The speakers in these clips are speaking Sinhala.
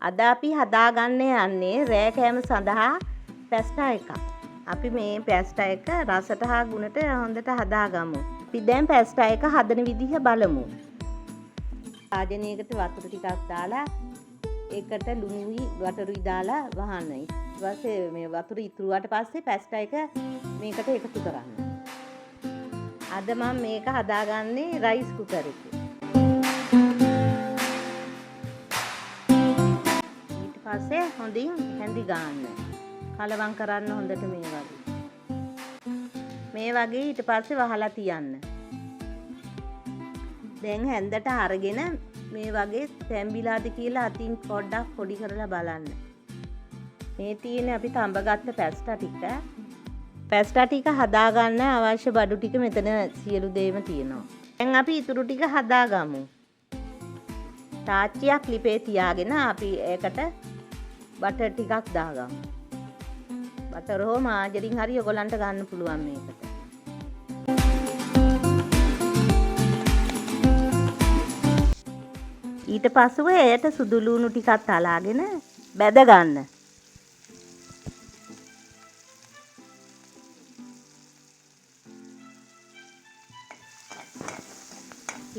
අද අපි හදාගන්න යන්නේ රෑ කෑම සඳහා පැස්ටා එකක්. අපි මේ පැස්ටා එක රසට හා ගුණට හොඳට හදාගමු. අපි දැන් පැස්ටා එක හදන විදිහ බලමු. භාජනයකට වතුර ටිකක් දාලා ඒකට ලුණුයි වටරුයි දාලා වහන්න. ඊට පස්සේ මේ වතුර ඉතුරුවාට පස්සේ පැස්ටා එක මේකට එකතු කරන්න. අද මම මේක හදාගන්නේ රයිස් කුකර් එකේ. ඊට පස්සේ හොඳින් හැඳි ගන්න. කලවම් කරන්න හොඳට මේ වගේ. මේ වගේ ඊට පස්සේ වහලා තියන්න. දැන් හැන්දට අරගෙන මේ වගේ තැම්බිලාද කියලා අතින් පොඩ්ඩක් පොඩි කරලා බලන්න. මේ තියෙන්නේ අපි තඹගත්ත පැස්ටා ටික. පැස්ටා ටික හදාගන්න අවශ්‍ය බඩු ටික මෙතන සියලු දේම තියෙනවා. දැන් අපි ඉතුරු ටික හදාගමු. තාච්චියක් ලිපේ තියාගෙන අපි ඒකට බටර් ටිකක් දාගමු. බටර් හෝ මාජරින් හරි ඔයගොල්ලන්ට ගන්න පුළුවන් මේකට. ඊට පසුව එයට සුදු ලුණු ටිකක් අලාගෙන බැද ගන්න.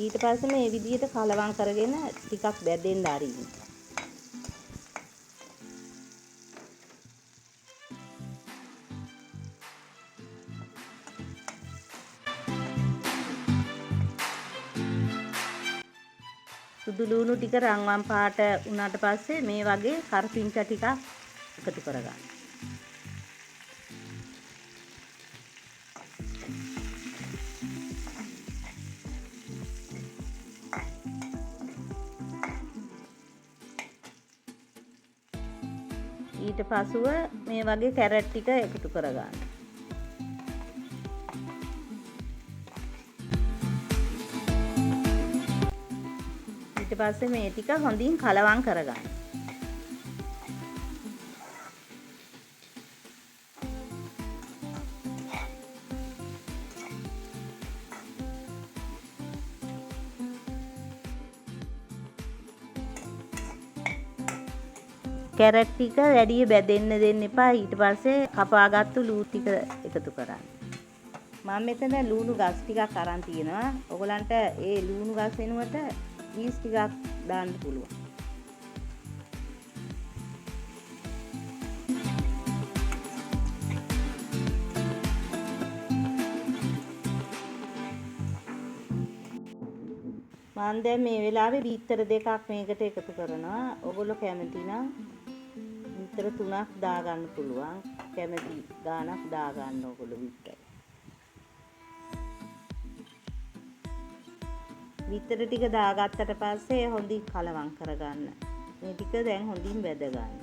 ඊට පස්සේ මේ විදිහට කලවම් කරගෙන ටිකක් බැදෙන්න අරින්න. සුදු ලුණු ටික රන්වන් පාට වුණාට පස්සේ මේ වගේ කරපිංචා ටිකක් එකතු කරගන්න. ඊට පසුව මේ වගේ කැරට් ටික එකතු කරගන්න. ඊට පස්සේ මේ ටික හොඳින් කලවම් කරගන්න. කැරට් ටික වැඩි බැදෙන්න දෙන්න එපා. ඊට පස්සේ කපාගත්තු ලූ ටික එකතු කරන්න. මම මෙතන ලුණු ගස් ටිකක් අරන් තියෙනවා. ඔයගලන්ට ඒ ලුණු ගස් වෙනුවට චීස් ටිකක් දාන්න පුළුවන්. මම දැන් මේ වෙලාවේ බීත්තර දෙකක් මේකට එකතු කරනවා. ඔයගොල්ලෝ කැමති නම් බීත්තර තුනක් දාගන්න පුළුවන්. කැමති ගාණක් දාගන්න ඔයගොල්ලෝ බීත්තර. බීත්තර ටික දාගත්තට පස්සේ හොඳින් කලවම් කරගන්න. මේ ටික දැන් හොඳින් බැද ගන්න.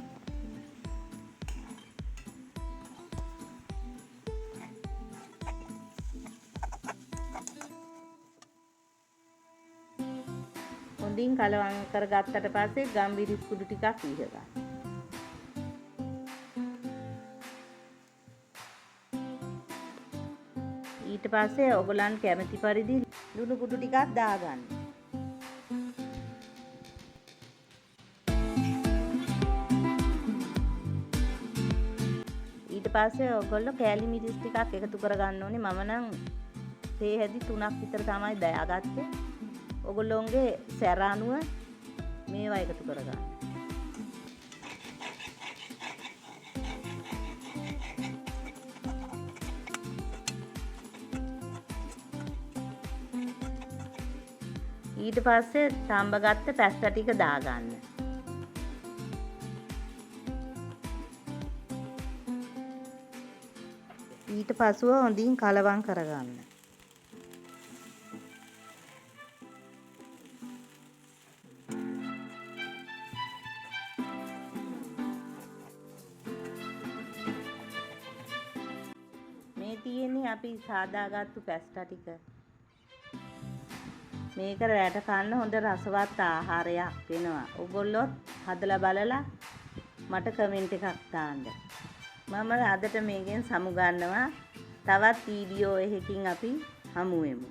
හොඳින් කලවම් කරගත්තට පස්සේ ගම්මිරිස් කුඩු ටිකක් විහ ගන්න. ඊට පස්සේ ඔයගොල්ලන් කැමති පරිදි ලුණු කුඩු ටිකක් දාගන්න. ඊට පස්සේ ඔයගොල්ලෝ කෑලි මිරිස් ටිකක් එකතු කරගන්න ඕනේ. මම නම් තේ හැදි තුනක් විතර තමයි දාගත්තේ. ඔයගොල්ලෝගේ සැර අනුව මේවා එකතු කරගන්න. ඊට පස්සේ තඹගත්ත පැස්ටා ටික දාගන්න. ඊට පසුව හොඳින් කලවම් කරගන්න. මේ තියෙන්නේ අපි සාදාගත්තු පැස්ටා ටික. මේක රැට කන්න හොඳ රසවත් ආහාරයක් වෙනවා. ඔයගොල්ලොත් හදලා බලලා මට කමෙන්ට් එකක් දාන්න. මම අදට මේකෙන් සමුගන්නවා. තවත් වීඩියෝ එකකින් අපි හමු වෙමු.